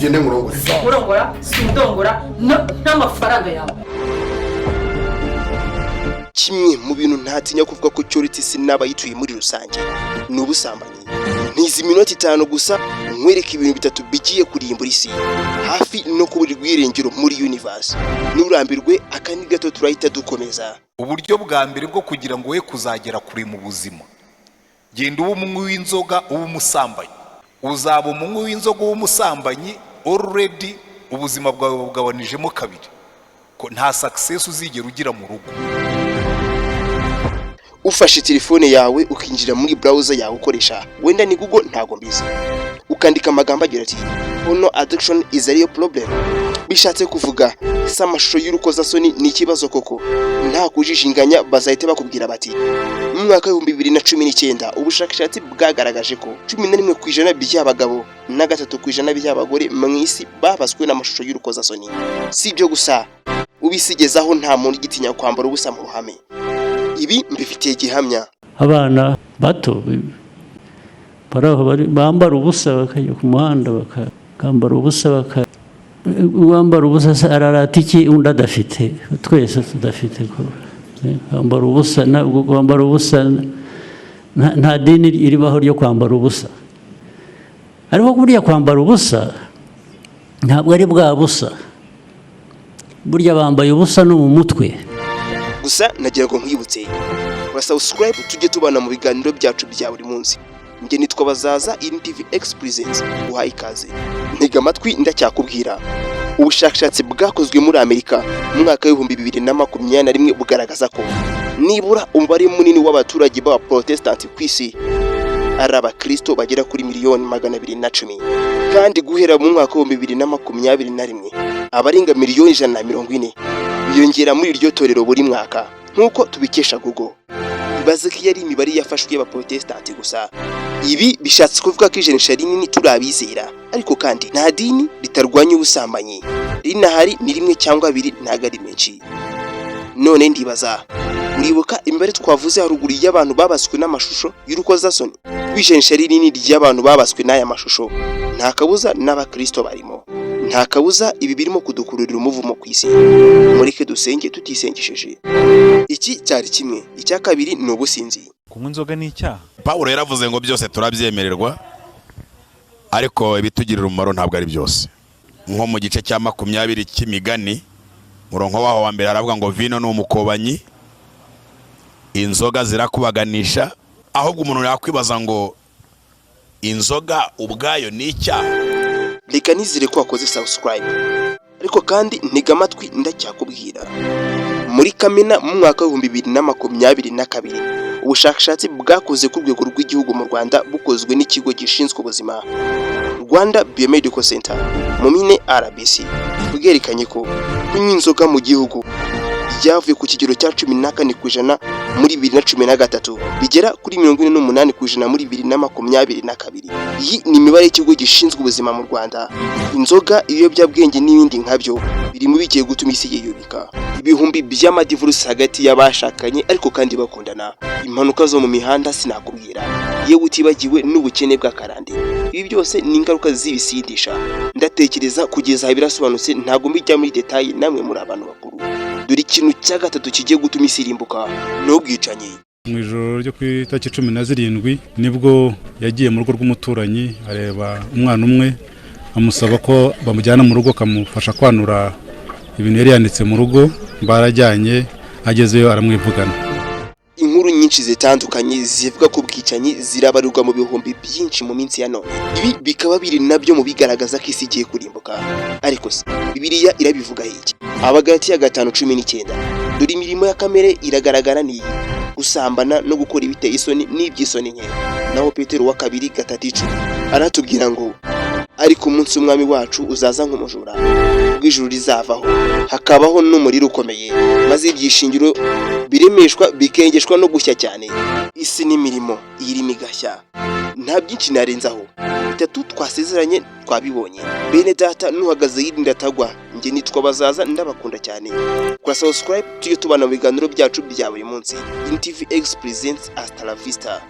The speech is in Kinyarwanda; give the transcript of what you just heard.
Tugende nkurongore. Urongora si undongora n'amafaranga yawe. Kimwe mu bintu ntatinya kuvuga ko cyoretse isi n'abayituye muri rusange ni ubusambanyi. Ntizi iminota 5 gusa nkwereka ibintu bitatu bigiye kurimbura isi hafi no kuburirwa irengero muri universe. Nturambirwe, akandi gato turahita dukomeza. Uburyo bwa mbere bwo kugira ngo we kuzagera kure mu buzima, genda ube umunywi w'inzoga, ube umusambanyi. Uzaba umunywi w'inzoga, ube umusambanyi, already ubuzima bwawe bugabanijemo kabiri, ko nta success uzigera ugira mu rugo. Ufashe telefone yawe ukinjira muri browser yawe ukoresha, wenda ni Google, ntago mbizi, ukandika amagambo agira ati "Porno addiction is a real problem", bishatse kuvuga se amashusho y'urukozasoni ni ikibazo koko? Nta kujijinganya bazahita bakubwira bati mu mwaka w'2019 ubushakashatsi bwagaragaje ko 11% by'abagabo na 3% by'abagore mu isi babaswe n'amashusho y'urukozasoni. Si ibyo gusa, ubisigezaho nta muntu ugitinya kwambara ubusa mu ruhame. Ibi mbifitiye gihamya. Abana bato bari aho bambara ubusa, bakajya ku muhanda bakambara ubusa, uwambara ubusa se ararata iki undi adafite? Twese tudafite ko kwambara ubusa, ntabwo kwambara ubusa, nta dini iribaho ryo kwambara ubusa. Ariko buriya kwambara ubusa ntabwo ari bwa busa, burya bambaye ubusa no mu mutwe. Gusa nagira ngo nkwibutse ura subscribe, tujye tubana mu biganiro byacu bya buri munsi. Njye nitwa Bazaza in TV X Presents, uhaye ikaze. Ntega amatwi, ndacyakubwira. Ubushakashatsi bwakozwe muri Amerika mu mwaka w'2021 bugaragaza ko nibura umubare munini w'abaturage b'abaprotesitanti ku isi ari abakristo bagera kuri miliyoni 210, kandi guhera mu mwaka w'2021 abarenga miliyoni 140 biyongera muri iryo torero buri mwaka, nk'uko tubikesha Google. Ibaze ko iyo ari imibare yafashwe y'abaprotesitanti gusa. Ibi bishatse kuvuga ko ijanisha rinini turi abizera, ariko kandi nta dini ritarwanya ubusambanyi. Rinahari ni rimwe cyangwa abiri, ntabwo ari menshi. None ndibaza, uribuka imibare twavuze haruguru y'abantu babaswe n'amashusho y'urukozasoni? Ijanisha rinini ry'abantu babaswe n'aya mashusho, nta kabuza n'abakristo barimo. Nta kabuza ibi birimo kudukururira umuvumo ku isi. Mureke dusenge tutisengesheje. Iki cyari kimwe. Icya kabiri ni ubusinzi. Kunywa inzoga ni icyaha? Pawulo yaravuze ngo byose turabyemererwa, ariko ibitugirira umumaro ntabwo ari byose. Nko mu gice cya 20 cy'Imigani, murongo waho wa mbere, haravuga ngo vino ni umukobanyi, inzoga zirakubaganisha. Ahubwo umuntu yakwibaza ngo inzoga ubwayo ni icyaha? Reka nizere ko wakoze subscribe, ariko kandi ntega amatwi, ndacyakubwira. Muri Kamena mu mwaka w'2022, ubushakashatsi bwakoze ku rwego rw'igihugu mu Rwanda, bukozwe n'ikigo gishinzwe ubuzima, Rwanda Biomedical Center, mu mpine RBC, bwerekanye ko kunywa inzoga mu gihugu byavuye ku kigero cya 14% muri 2013 bigera kuri 48% muri 2022. Iyi ni imibare y'ikigo gishinzwe ubuzima mu Rwanda. Inzoga, ibiyobyabwenge n'ibindi nkabyo biri mu bigiye gutuma isi yiyubika. Ibihumbi by'amadivorce hagati y'abashakanye ariko kandi bakundana, impanuka zo mu mihanda sinakubwira, yewe utibagiwe n'ubukene bw'akarande. Ibi byose ni ingaruka z'ibisindisha. Ndatekereza kugeza aha birasobanutse, ntabwo mbijya muri détails, namwe muri abantu bakuru. Dore ikintu cya gatatu kigiye gutuma isi irimbuka, ni ubwicanyi. Mu ijoro ryo ku itariki 17 nibwo yagiye mu rugo rw'umuturanyi, areba umwana umwe, amusaba ko bamujyana mu rugo akamufasha kwanura ibintu yari yanditse mu rugo. Barajyanye, agezeyo aramwivugana. Inkuru nyinshi zitandukanye zivuga ku bwicanyi zirabarirwa mu bihumbi byinshi mu minsi ya none. Ibi bikaba biri nabyo mu bigaragaza ko isi igiye kurimbuka. Ariko se Bibiliya irabivuga iki? Abagalatiya 5:19: "Dore imirimo ya kamere iragaragara, niyi: gusambana no gukora ibiteye isoni n'iby'isoni nke." Naho Petero wa kabiri 3:10 aratubwira ngo ariko umunsi w'Umwami wacu uzaza nk'umujura, ubwo ijuru rizavaho hakabaho n'umuriro ukomeye, maze ibyishingiro biremeshwa bikengeshwa no gushya cyane, isi n'imirimo irimo igashya. Nta byinshi narenzaho, bitatu twasezeranye twabibonye. Bene data, nuhagaze yirinda atagwa. Njye nitwa Bazaza, ndabakunda cyane. Kora subscribe, tujye tubana mu biganiro byacu bya buri munsi. InTV X presents, hasta la vista.